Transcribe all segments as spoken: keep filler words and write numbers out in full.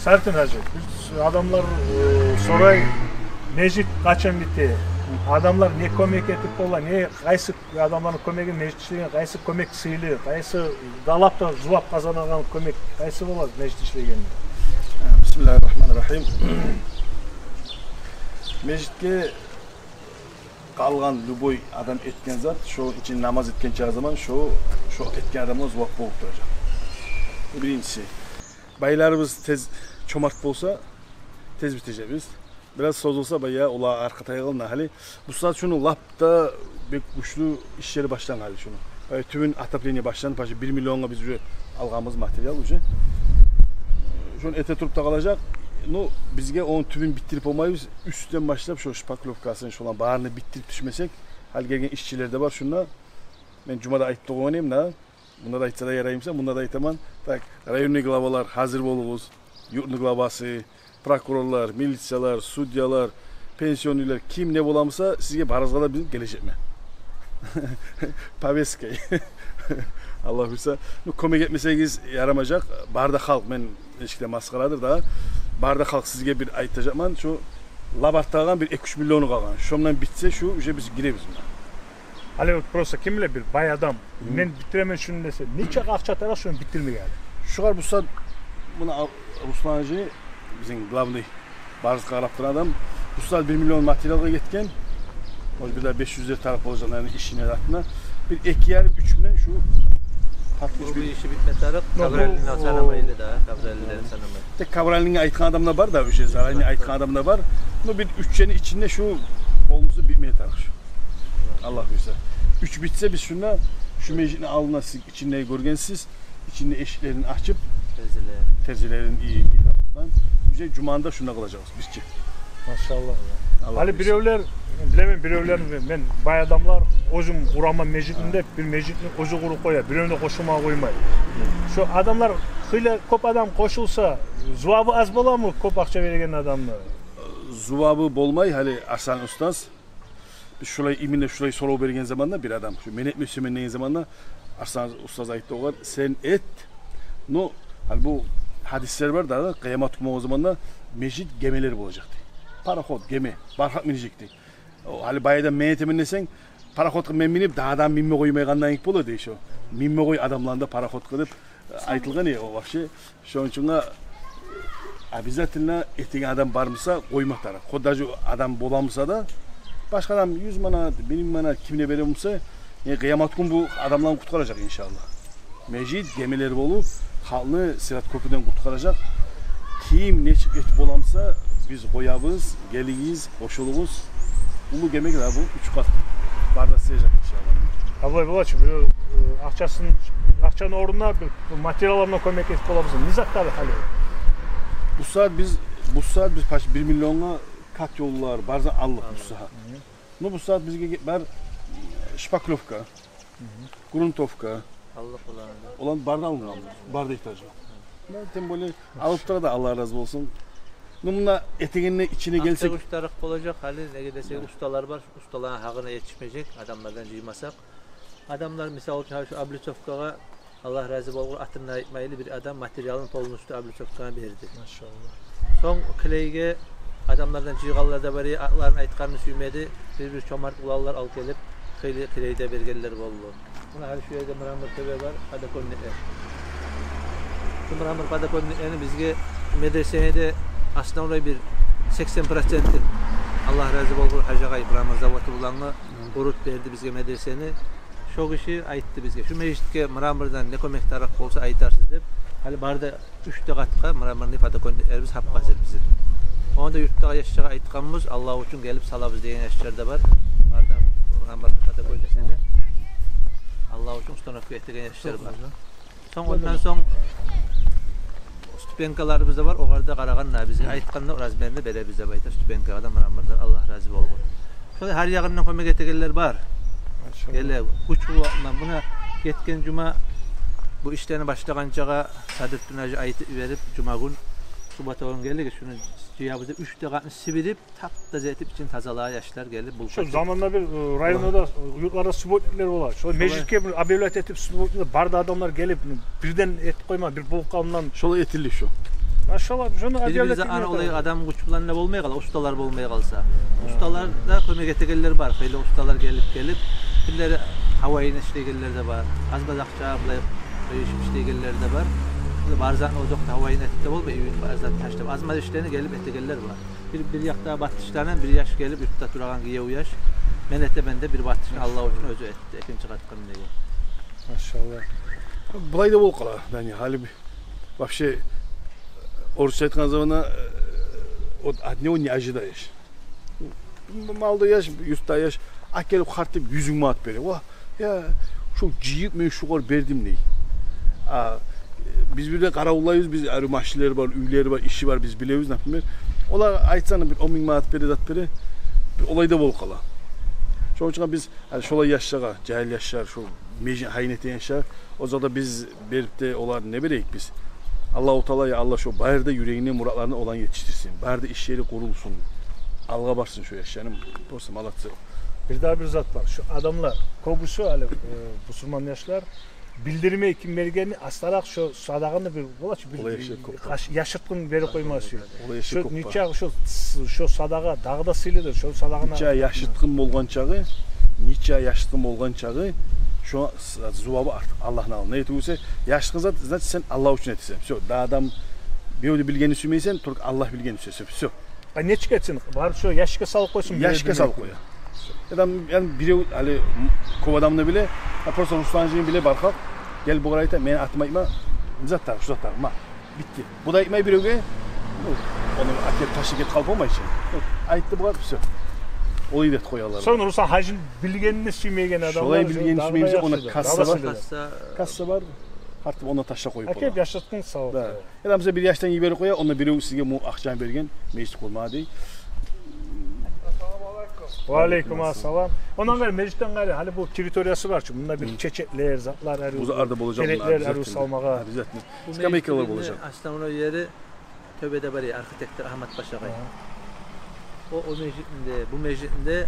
Саритдин гьажи, биз адамлар, э, сорай, межит къачан бите? Адамлар не кёмек этип бола, не, къайсы адамланы кёмеги, межит ишлеген, къайсы кёмек сыйлы, къайсы далап да зувап къазанагъан кёмек, къайсы бола межит ишлегенде? Бисмиллагьи ррагьмани ррагьим. Межитге къалгъан любой адам этген зат, шо ичин намаз этген чакъы заман, шо, шо этген адамгъа зувап болуп туражакъ. Биринчиси, байларыбыз тез чомарт болса, тез битежекбиз. Бираз созулса, бая ола аркъа тайгъан гьали. Бу сагьат шуну лап да бек гючлю ишлери башлангъан гьали шуну. Бая тюбюн отопление башланды, почти бир миллионгъа биз уже алгъанбыз материал уже. Шону эте туруп да къалажакъ. Ну, бизге ону тюбюн битдирип болмайбыз. Уьстден башлап шо шпаклёвкасын, шоланы барын битдирип тюшмесек, гьали гелген ишчилер де бар шунда. Мен жумада айтып да къойгъан эдим да. Мунда да айтса да ярай буса, мунда да айтаман. Так, районный главалар, гьазир болугъуз. Юртну главасы, прокурорлар, милициялар, судьялар, пенсионныйлар, ким не бола буса, сизге барыгъызгъа да биз гележекмен. Повесткой. Аллагь буюрса. Ну, кёмек этмесегиз ярамажакъ. Бары да халкъ, мен эшикде масхарадыр да. Бары да халкъ сизге бир айтажакъман. Шо лап артда къалгъан бир эки-уьч миллиону къалгъан. Шондан битсе, шу уже биз гиребиз муна. Гьали вот просто ким биле, бир бай адам, мен битиремен шуну десе, нече акъча тарыкъ шуну битдирмеге гьали? Шугъар бу сагьат, муна ал-, Руслан гьажи, бизин главный барыбызгъа къарап турагъан адам, бу сагьат бир миллион материалгъа гетген. Может, бир де беш юзлер тарыкъ болажакъ, яни, ишине, затына. Бир эки ярым, уьч минен шу парк бу иши битме тарыкъ. Ну, кавралинни санамайлы да, кавралинни санамай. Тек кавралинни айтгъан адам да бар да, уже заранее айтгъан адам да бар. Ну, бир уьч йылны ичинде шу полностью битме тарыкъ шу. Аллагь буюрса. Уьч битсе, биз шунда, шу межитни алдына, сиз ичинде гёргенсиз, ичинде эшиклерин ачып, терезелерин, терезелерин и мигьрапдан, уже жуманы да шунда къылажакъбыз бирче. Машаллагь. Аллагь буюрса. Гьали биревлер, билемен, биревлер, мен бай адамлар, оьзюм къураман межитни деп, бир межитни оьзю къуруп къоя, биревню къошулмагъа къоймай. Шо адамлар, хыйлы кёп адам къошулса, зувабы аз боламы кёп акъча береген адамны? Зувабы болмай, гьали Арслан устаз. Биз шулай, именно шулай сорав берген заманда бир адам, шу мен этме сюемен деген заманда, Арслан устаз айтды огъар: «Сен эт». Но гьали бу гьадислер бар да, къыямат гюн болгъан заманда межит гемелер болажакъ дей. Пароход, геме, бархакъ минежек дей. О, гьали баягъыдан мен этемен десенг, пароходгъа мен минип, дагъы адам минме къоймайгъандан йимик бола дей шо. Минме къой адамланы да пароходгъа деп айтылгъан эди о вообще. Шону учун да обязательно этеген адам бар буса, къойма тарыкъ. Хо даже адам бола буса да, башгъа адам юз манат, бир минг манат ким не бере буса, э, къыямат гюн бу адамланы къутгъаражакъ, иншаллагь. Межит гемелер болуп, халкъны сырат кёпюрден къутгъаражакъ. Ким нечик этип бола буса, биз къоябыз, гелигиз, къошулугъуз. Уллу геме геле бу, уьч къат. Бары да сыяжакъ, иншаллагь. Абдулла Булатович, бу, э, акъчасын, акъчаны орнуна бир материаллар булан кёмек этип болабыз. Не затлар гьали? Бу сагьат биз, бу сагьат биз почти бир миллионгъа котёллар, бары да алдыкъ бу сагьат. Ну, бу сагьат бизге ге-, бар, э, шпаклёвка, грунтовка. Аллах, оланы да. Оланы бары да алынгъан, бары да этажы. Ну, тем более, алып тура да, Аллагь рази болсун. Ну, муна этегенни ичине гелсек, акъча уьч тарыкъ болажакъ гьали, неге десек, усталар бар, усталаны гьакъына етишмежек, адамлардан жыймасакъ. Адамлар, мисал учун, гьали шу облицовкагъа, Аллагь рази болгъур, атын да айтмайлы, бир адам материалын полностью облицовкагъа берди. Машаллагь. Сонг клейге адамлардан жыйгъанлар да бар, атларын айтгъанны сюймеди. Бир-бир чомарт уланлар алып гелип, клей, клей де бергенлер болду. Муна гьали шу ерде мрамор тёбе бар, подоконниклер. Шу мрамор подоконниклени бизге медресеге де основной бир сексен процентин, Аллагь рази болгъур, Гьажагъай мрамор заводу булангъы къуруп берди бизге медресени. Шо гиши айтды бизге: «Шу межитге мрамордан не кёмек тарыкъ болса, айтарсыз», — деп. Гьали бары да уьч де къатгъа мраморный подоконниклерибиз гьап-гьазир бизин. Ону да юртдагъы яшларгъа айтгъанбыз, Аллагь учун гелип салабыз деген яшлар да бар. Бары да мраморный подоконниклени Аллагь учун установка этеген яшлар бар. Сонг, ондан сонг ступенькаларыбыз да бар, огъар да къарагъан да, бизге айтгъан да, размерин де беребиз деп айта, ступенькагъа да мрамордан, Аллагь рази болгъур. Шолай гьар ягъындан кёмек этегенлер бар. Машаллагь. Геле, гюч къуватына. Муна гетген жума бу ишлени башлагъанчагъа Садрутдин гьажи айтып йиберип, жума гюн, суббота гюн гелигиз, шуну жыябыз деп, уьч де къатны сибирип, тап-таза этип, ичин тазалагъан яшлар гелип, бу... Шо заманда бир, э, районда да, э, юртларда субботниклер бола. Шолай межитге бир объявлять этип, субботниклер, бары да адамлар гелип, бирден этип къойма, бир полкадан. Шолай этилди шо. Машалла, шону... Бир-бир заман олай адам гюч булан да болмай къала, усталар болмай къалса. Усталар да кёмек этегенлер бар. Хыйлы усталар гелип-гелип, бирлери гьавайын ишлейгенлер де бар. Аз-маз акъча булай къыйышып ишлейгенлер де бар. Бир-бир заман озокъда гьавайын этип де болмай, уьюн бар зат ташлап. Аз-маз ишлени гелип этегенлер бар. Бир, бир якъда батышланы бир яш гелип, юртда турагъан гиев яш, мен этемен деп, бир батышны Аллагь учун оьзю этди, экинчи къатгъа деген. Машалла. Булай да болуп къала, Дани, гьали би-, вообще, орусча айтгъан заманда, э, от, от него не ожидаешь. Малда яш, юртда яш, алып гелип, къарт деп юз минг манат бере. Ва, я, шо жыйып мен шугъар бердим дей. А биз бир де къаравуллайбыз, биз, ари, машинлери бар, уьйлери бар, иши бар, биз билебиз, например. Олар айтсанг бир он минг манат бере, зат бере. Бир олай да болуп къала. Шону учун биз, гьали шолай яшлагъа, жагьил яшлар, шо межит гьайын этеген яшлар, о заманда биз берип де олар не берейик биз? Аллагьу Таала, я Аллагь, шо бары да юрегине муратларын оланы етишдирсин. Бары да ишлери къурулсун. Алгъа барсын шо яшланы. Просто молодцы. Бир дагъы бир зат бар. Шо адамлар, кёбюсю гьали, э, бусурман яшлар билдирмей ким бергенни, астаракъ шо садагъаны бир, бола чы, бир... Олай яшлар кёп бар. Яшыртгъын берип къоймасы. Олай яшлар кёп бар. Шо нечакъы шо, шо садагъа дагъы да сыйлыдыр, шо садагъаны. Нечакъы яшыртгъын болгъан чакъы, нечакъы яшыртгъын болгъан чакъы, шо зувабы артыкъ Аллагьны алдында. Неге тюгюл эсе, яшыртгъын зат, значит, сен Аллагь учун этесен. Всё, да адам бирев де билгенни сюймейсен, только Аллагь билгенни сюесен. Всё. А нечик этсин? Барып шо ящикге салып къойсун, бирев билмей. Ящикге салып къоя. Адам, яни бирев, гьали, кёп адам да биле, а просто Руслан жыйын биле бар халкъ. Гелип бугъар айта, мени атым айтма, не зат тарыкъ, шу зат тарыкъ, ма. Битди. Бу да айтмай биревге, ну, ону алып гелип ташлап гетип къалып болмай чы. Ну, айтды бугъар, всё. Олай деп къоялар. Сонг Руслан гьажи билгенни сюймейген адамлар. Шолай билгенни сюймейген, дагъы да яхшы. Ону касса бар. Касса. Касса бар. Тартып, онда ташлап къоюп бола. Алып гелип яшыртгъын салып къоя. Да. Яда мисал бир яшдан йиберип къоя, онда бирев сизге бу акъчаны берген, межит къурма дей. Ва алейкум ассалам. Ондан къайры, межитден къайры, гьали бу территориясы бар чы, мунда бир чечеклер, затлар, арив, бу затлар да болажакъ, тереклер, арив салмагъа. Обязательно. Скамейкалар болажакъ. Основной ери тёбеде бар, архитектор Агьмат Пашагъай. О, о межитни де, бу межитни де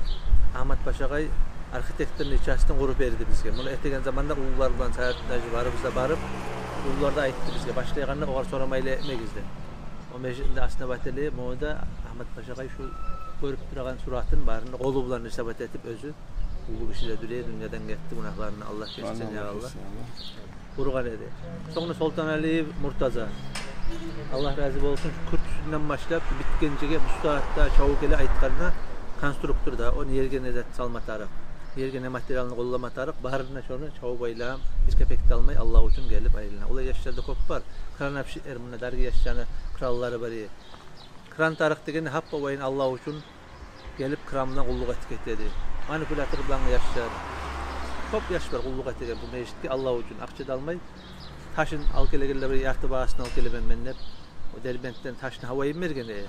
Агьмат Пашагъай архитекторну частын къуруп берди бизге. Муну этеген заманда уллулар булан, Саят гьажи, барыбыз да барып, уллулар да айтды бизге, башлайгъанда огъар сорамайлы этмегиз деп. О межитни де основатель, муну да Агьмат Пашагъай, шу гёрюп турагъан суратын барын да къолу булан рисовать этип оьзю. Уллу гиши де дюр, дюньядан гетди, гюнагьларын Аллагь гечсин, я Аллагь. Къургъан эди. Сонг да Солтаналиев Муртаза. Аллагь рази болсун, шу кюрт уьстюнден башлап, шу битгинчеге, бу сагьатда чабып геле айтгъанына, конструктор да, о не ерге не зат салма тарыкъ, не ерге не материалны къоллама тарыкъ, барын да шону чабып айланып, бир кепек де алмай, Аллагь учун гелип айлана. Олай яшлар да кёп бар. Крановщиклер, мунда дарги яшланы кранлары бар. Кран тарыкъ дегенде, гьаппа вайын Аллагь учун гелип, кран булан къуллукъ этип гетеди. Манипулятор булан яшлар. Кёп яш бар къуллукъ этеген бу межитге Аллагь учун. Акъча да алмай. Ташын алып гелегенлер бар, ярты багьасын алып гелемен мен деп. О Дербентден ташны гьавайын берген, э.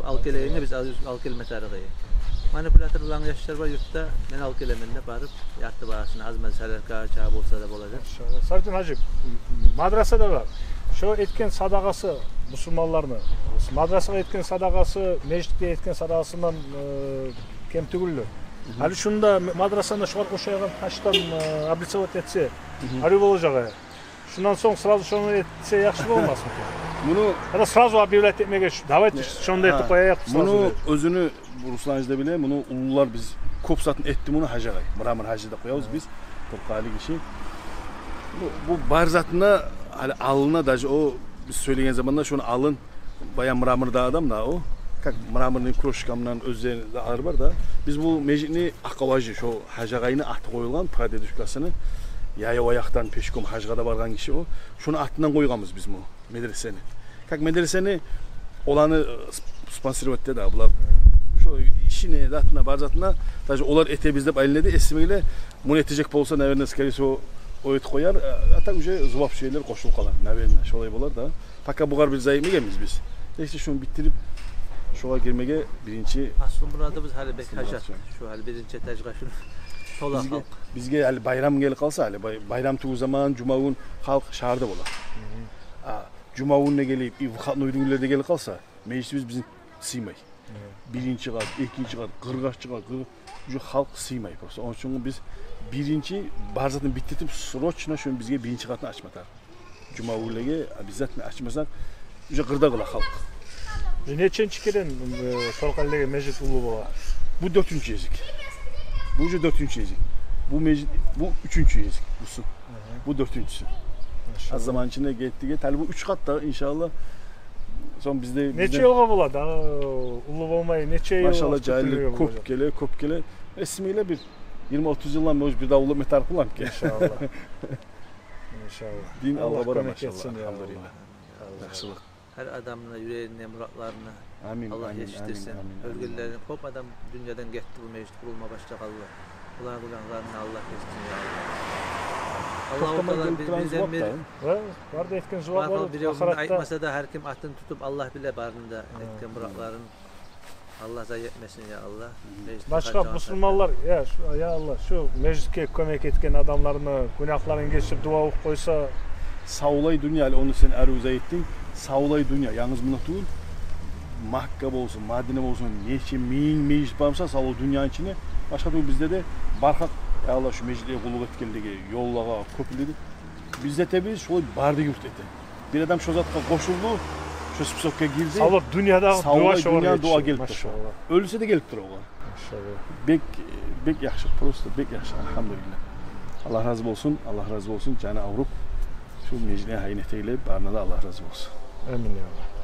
Алып гелегенге биз ал-, алып гелме тарыкъ, э. Манипулятор булан яшлар бар юртда, мен алып гелемен деп барып, ярты багьасын, аз-маз салярка, чагъы болса да болажакъ. Иншаллагь. Сабитдин гьажи, мадраса да бар. Шо этген садагъасы бусурманланы, мадрасагъа этген садагъасы, межитге этген садагъасындан, э, кем тюгюлдюр. Гьали шунда м-, мадрасаны шогъар ошайгъан ташдан, э, облицовать этсе, арив болажакъ, э. Шундан сонг сразу шону этсе яхшы болмасмы? Муну... Яда сразу объявлять этмеге, ш-, давайте шонда этип къояйыкъ сразу деп. Муну оьзюню Руслан да биле, муну уллулар, биз кёп затын этди муну Гьажи агъай. Мрамор Гьажи деп къоябыз биз, токътагъан гиши. Бу, бу бар затына, гьали алына, даже о биз сёйлеген заманда шону алын, баягъы мрамордагъы адам да о. Как мраморный крошкамдан оьзлери де алыр бар да. Биз бу межитни Акъаважи, шо Гьажи агъайны аты къоюлгъан, прадедушкасыны, яяв аякъдан пешком гьажгъа да баргъан гиши о. Шону атындан къойгъанбыз биз муну. Медресени. Как медресени оланы, э, сп-, спонсировать этеди да булар. Шо ишине, затына, бар затына, даже олар этебиз деп айлана эди, эсиме геле, муну этежек болса, наверное, скорее всего, о этип къояр, а, а так уже зувап шейлер къошулуп къалар, наверное, шолай болар да. Пока бугъар бир зат этмегенбиз биз. Эште шуну битдирип, шогъар гирмеге биринчи... Аслу мурадыбыз гьали бек гьажат. Шо гьали биринчи этажгъа шуну тола халкъ. Бизге, бизге гьали байрам гелип къалса, гьали бай-, байрам тюгюл заман, жума гюн халкъ шагьарда бола. А жума гюн де гелип, и выходной гюнлер де гелип къалса, межитибиз бизин сыймай. Биринчи къат, экинчи къат, къыркъ ачгъа, къыркъ, уже халкъ сыймай просто. Ону учун биз биринчи бар затын битдиртип, срочно шуну бизге биринчи къатын ачма тарыкъ. Жума гюнлеге обязательно ачмасакъ, Уже къырда къыла халкъ. Уже неченчи керен, э, Шоркъалидеги межит уллу бола? Бу дёртюнчю гезик. Бу уже дёртюнчю гезик. Бу межит, бу уьчюнчю гезик. Бусу. Бу дёртюнчюсю. Машаллагь. Аз заман ичинде гетди, гетди. Гьали бу уьч къат да, иншаллагь. Сонг бизде, нече йылгъа бола дагъы уллу болмай, нече йыл? Машаллагь, жагьиллик кёп геле, кёп геле. Эсимге геле бир йигирма-отуз йылдан бери бир де уллу этме тарыкъ болмай экен. Иншаллагь. Иншаллагь. Дин алгъа бара, машаллагь, альгьамдулиллагь. Аллагь рази болсун, я Аллагь. Яхшылыкъ. Гьар адамны юрегинде муратларын Аллагь етишдирсин. Амин, амин, амин. Оьлгенлерин, кёп адам дюньядан гетди, бу межит къурулма башлагъанлы. Буланы къургъанларына Аллагь берсин, я Аллагь. Аллагьу Таала бир-бирден бир. Бар да этген зувап бар, бирев айтмаса да, гьар ким атын тутуп, Аллагь биле барын да, этген муратларын. Аллагь зая этмесин, я Аллагь. Башгъа бусурманлар, я, шу, я Аллагь, шу межитге кёмек этген адамланы гюнагьларын гечирип, дуа охуп къойса. Савлай дюнья, ону сен арив зая этдинг. Савлай дюнья, янгыз муна тюгюл, Макка болсун, Мадина болсун, нече минг межит бар буса савлай дюньяны ичинде. Башгъа тюгюл, бизде де бар халкъ, я Аллагь, шу межитге къуллукъ этгенлеге, ёллагъа, кёп иледи. Биз де этебиз, шолай бары да юрт эте. Бир адам шо затгъа къошулду, шо списокгъа гирди. Савлай дюньядагъы дуа шогъар етишди. Савлай дюньяны дуа гелип тура. Машаллагь. Оьлсе де гелип тура огъар. Машаллагь. Бек, бек яхшы, просто бек яхшы, альгьамдулиллагь. Аллагь рази болсун, Аллагь рази болсун, жаны авруп, шу межитни гьайын этегенлеге барына да Аллагь рази болсун. Амин, я Аллагь.